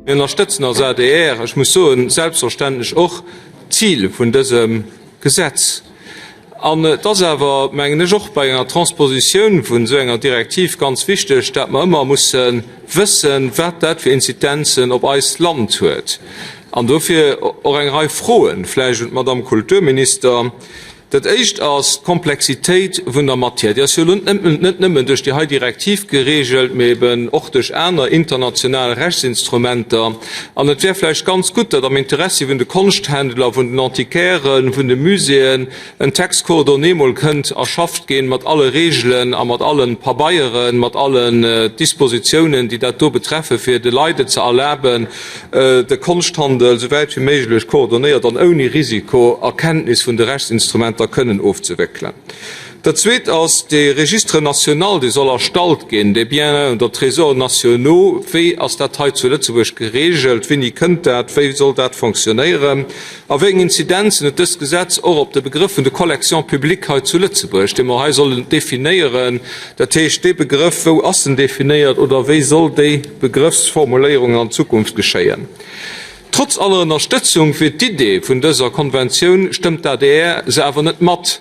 Mir ënnerstëtzen als adr, ech muss soen, selbstverständlech och d'Zil vun dësem Gesetz. An et ass awer, mengen ech, och bei enger Transpositioun vun esou enger Direktiv ganz wichteg, dat mer ëmmer musse wëssen, wat dat fir Inzidenzen op eist Land huet. An dofir och eng Rei Froen vläicht un d'Madame Kulturminister. Dat Éischt ass d'Komplexitéit vun der Matière. Déi ass jo elo net nëmmen duerch déi hei Direktiv geregelt, mee eben och duerch aner international Rechtsinstrumenter. An et wär vläicht ganz gutt, datt am Interessi vun de Konschthändler, vun den Antiquairen, vun de Muséeën en Texte coordonné mol kënnt erschafft ginn, mat alle Regelen a mat alle Pabeieren, mat allen Dispositiounen, déi dat do betreffen, fir de Leit et ze erlaben, de Konschthandel esou wäit wéi méiglech koordonéiert an ouni Risiko a Kenntnis vun de Rechtsinstrumenter kënnen ofzewéckelen. Dat Zweet ass dee Registre national, dee soll erstallt ginn, des biens oder Trésors nationaux. Wéi ass dat hei zu Lëtzebuerg geregelt? Wéini kënnt dat? Wéi soll dat fonctionnéieren? A wéi eng Inzidenzen huet dëst Gesetz och op de Begrëff vun de Collections publiques hei zu Lëtzebuerg, dee mer hei sollen definéieren? Dat heescht, dee Begrëff, wou ass en definéiert oder wéi soll déi Begrëffsformuléierung an Zukunft geschéien? Trotz aller Ënnerstëtzung fir d'Idee vun dëser Konventioun stëmmt d'ADR se awer net mat.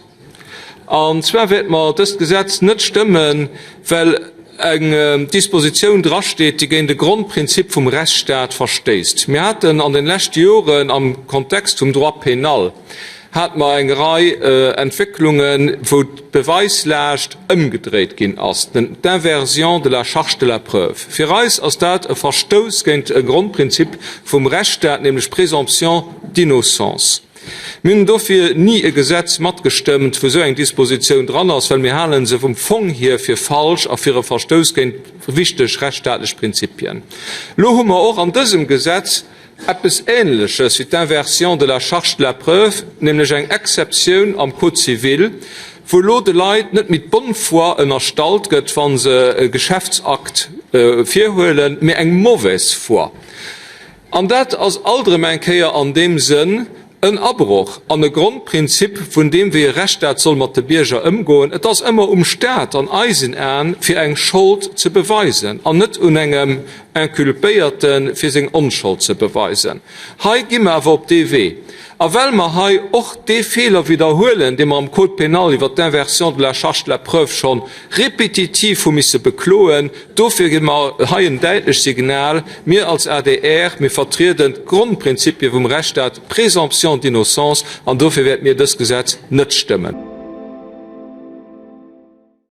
An zwar wäerte mer dëst Gesetz net stëmmen, well eng Dispositioun drasteet, déi géint e Grondprinzip vum Rechtsstaat verstéisst. Mir haten an den leschte Joren am Kontext vum Droit pénal hate mer eng Rei Entwécklungen, wou d'Beweislaascht ëmgedréit ginn ass, d'Inversion de la charge de la preuve. Fir eis ass dat e Verstouss géint e Grondprinzip vum Rechtsstaat, nämlech d'Présomption d'innocence. Mir hunn dofir ni e Gesetz matgestëmmt, wou esou eng Dispositioun dran ass, well mir hale se vum Fong hier fir falsch a fir e Verstouss géint wichteg rechtsstaatlech Prinzipien. Elo hu mer och an dësem Gesetz eppes Ähnleches wéi d'Inversion de la charge de la preuve, nämlech eng Exceptioun am Code civil, wou elo de Leit net méi d'Bonne foi ënnerstallt gëtt, wa se e Geschäftsakt virhuelen, mä eng mauvaise foi. An dat ass alt erëm eng Kéier an deem Sënn en Abroch an e Grondprinzip vun deem, wéi e Rechtsstaat soll mat de Bierger ëmgoen. Et ass ëmmer um Staat an eisen Aen, fir eng Schold ze beweisen, an net un engem Inculpéierten, fir seng Onschold ze beweisen. Hei gi mer awer op dee Wee. A well mer hei och dee Feeler widderhuelen, dee mer am Code pénal iwwert d'Inversion de la charge de la preuve schonn repetitiv hu misse bekloen, dofir gi mer hei en däitlech Signal, Mir als adr, mir vertrieden d'Grondprinzipie vum Rechtsstaat, d'Présomption d'innocence, an dofir wäerte mir dëst Gesetz net stëmmen.